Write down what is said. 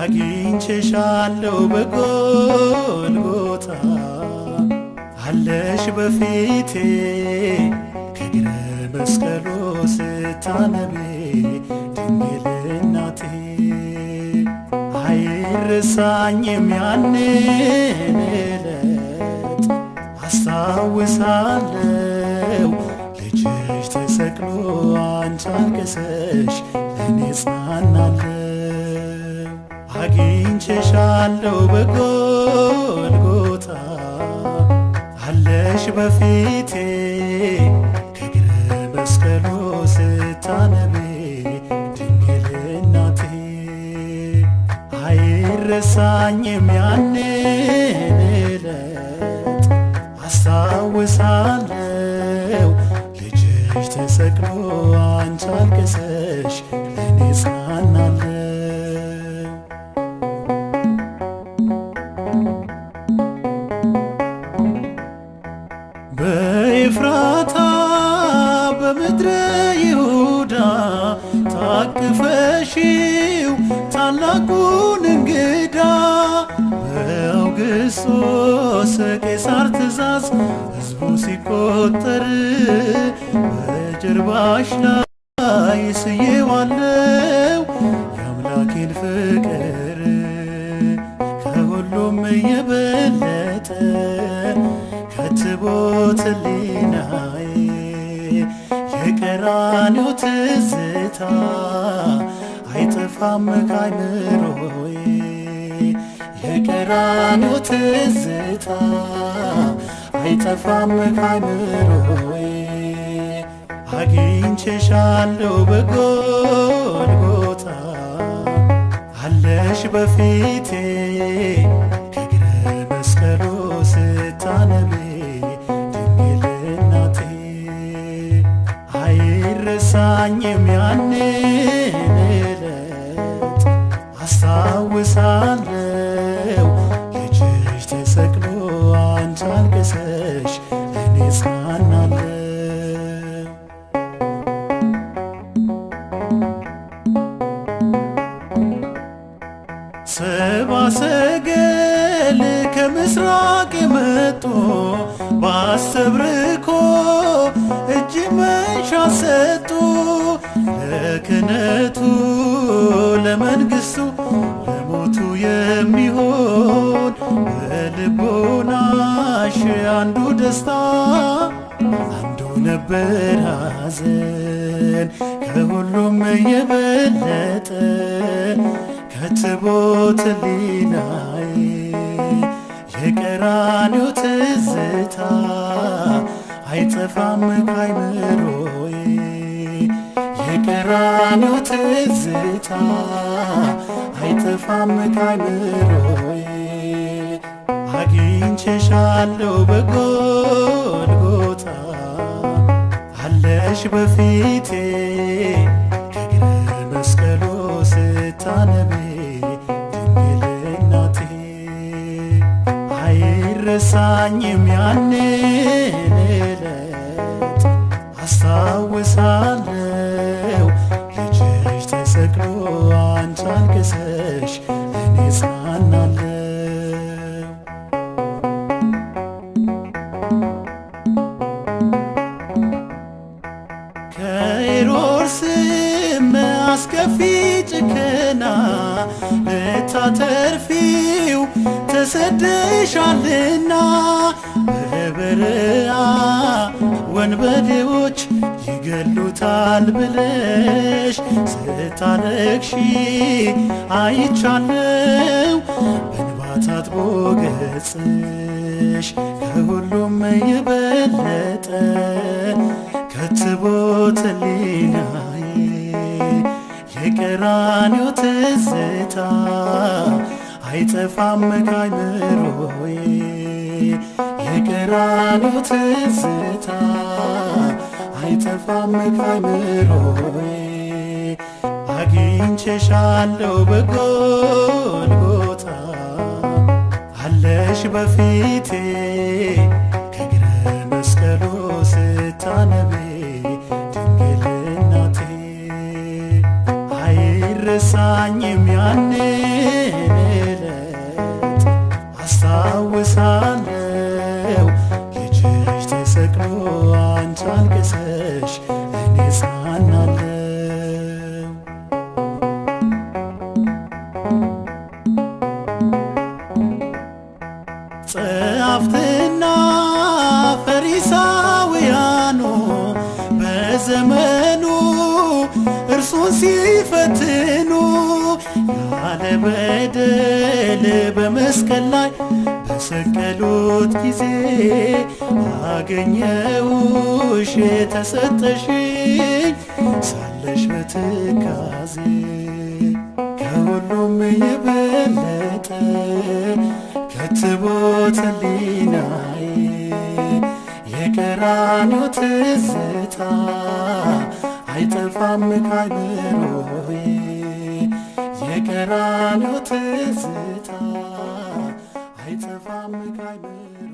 አግኝቼሻለሁ በጎልጎታ አለሽ በፊቴ ከእግረ መስቀሉ ስታነቢ ድንግል እናቴ አይረሳኝም ያንን ዕለት አስታውሳለሁ ልጅሽ ተሰቅሎ አንቺ አልቅሰሽ እኔ እጽናናለሁ። አግኝቼሻለሁ በጎልጎታ አለሽ በፊቴ ከእግረ መስቀሉ ስታነቢ ድንግል እናቴ አይረሳኝም ያንን ዕለት አስታውሳለሁ ልጅሽ ተሰቅሎ አንቺ አልቅሰሽ እኔ እጽናናለሁ። በኤፍራታ በምድረ ይሁዳ ታቅፈሽው ታላቁን እንግዳ በአውግስጦስ ቄሳር ትእዛዝ ሕዝቡ ሲቆጠር በጀርባሽ ላይ ስዬዋለው የአምላኬን ፍቅር ከሁሉም የበለጠ ከትቦት ሕሊናዬ የቀራንዮ ትዝታ አይጠፋም ከአእምሮዬ የቀራንዮ ትዝታ አይጠፋም ከአእምሮዬ። አግኝቼሻለሁ በጎልጎታ አለሽ በፊቴ ከእግረ መስቀሉ ስታነቢ ድንግል እናቴ አይረሳኝም ያንን ዕለት አስታውሳለሁ ልጅሽ ተሰቅሎ አንቺ አልቅሰሽ እኔ እጽናናለሁ። ሰብአ ሰገል ከምስራቅ የመጡ ባስተብርኮ እጅ መንሻ ሰጡ ለክህነቱ ለመንግስቱ ለሞቱ የሚሆን በልቦናሽ አንዱ ደስታ አንዱ ነበር ሐዘን ከሁሉም የበለጠ ከትቦት ሕሊናዬ የቀራንዮ ትዝታ አይጠፋም ከአእምሮዬ የቀራንዮ ትዝታ አይጠፋም ከአእምሮዬ። አግኝቼሻለሁ በጎልጎታ አለሽ በፊቴ ከእግረ መስቀሉ ስታነቢ ድንግል እናቴ አይረሳኝም ያንን ዕለት አስታውሳለሁ ልጅሽ ተሰቅሎ አንቺ አልቅሰሽ እኔ እጽናናለሁ። ከሄሮድስም አስከፊ ጭከና ልታተርፊው ተሰደሻልና በበረሃ ወንበዴዎች ይገሉታል ብለሽ ስታለቅሺ አይቻለው በእንባ ታጥቦ ገጽሽ ከሁሉም የበለጠ ከትቦት ሕሊናዬ የቀራንዮ ትዝታ አይጠፋም ከአእምሮዬ የቀራንዮ ትዝታ አይጠፋም ከአእምሮዬ። አግኝቼሻለሁ በጎልጎታ አለሽ በፊቴ ከእግረ መስቀሉ ስታነቢ ድንግል እናቴ አይረሳኝም ያንን ፈሪሳውያኑ በዘመኑ እርሱን ሲፈትኑ፣ ያለ በደል በመስቀል ላይ በሰቀሉት ጊዜ አገኘውሽ የተሰጠሽኝ ሳለሽ በትካዜ። ከሁሉም የበለጠ ከትቦት ሕሊናዬ የቀራንዮ ትዝታ አይጠፋም ካይምሮዬ፣ የቀራንዮ ትዝታ አይጠፋም ካይምሮዬ።